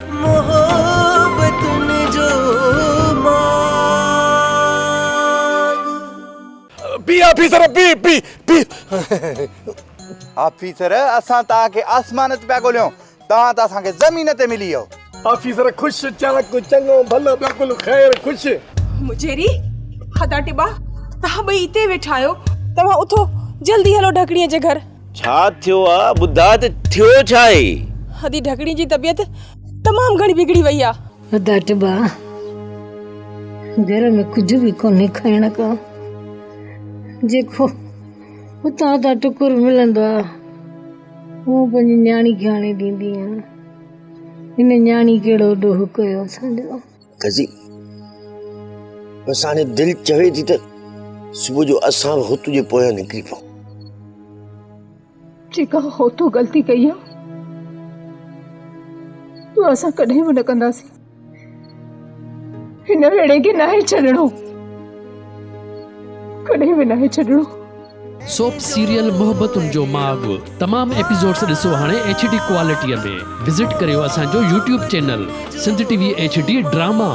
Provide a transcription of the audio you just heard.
محبتن جو ماڳ. بي آفيسر بي بي بي. آفيسر اسان توهان کي آسمان تي پيا ڳوليون توهان ته اسان کي زمين تي ملي ويو. آفيسر خوش چاڪ چڱو ڀلو بلڪل خير خوش. مجيري، ادا ٽٻا توهان ٻئي اتي ويٺا آهيو توهان اٿو جلدي هلو ڍڪڻيء جي گهر. ڇا ٿيو آ ٻڌاء ته ٿيو ڇا آهي؟ ادي ڍڪڻي جي طبيعت تمام گهڻي بگڙي وئي آ. ادا ٽٻا گهر ۾ ڪجهه به ڪونهي کائڻ ڪا جيڪو اتان اتان ٽڪر ملندو آ اهو پنهنجي نياڻي کي آڻي ڏيندي آهيان. هن نياڻي ڪهڙو ڏوهه ڪيو اسان جو. قاضي، بس هاڻي دل چوي ٿي ته صبح جو اسان به هوتو جي پويان نڪري پئون. جيڪا هوتو غلطي ڪئي آ، اها اسان ڪڏهن به نه ڪنداسين. هن ويڙهي کي ناهي ڇڏڻو، ڪڏهن به ناهي ڇڏڻو. سوپ سيريل محبتن جو ماڳ تمام ايپيسوڊس ڏسو هاڻي ايڇ ڊي ڪوالٽي ۾ وزٽ ڪريو اسان جو YouTube channel Sindh T V H D drama.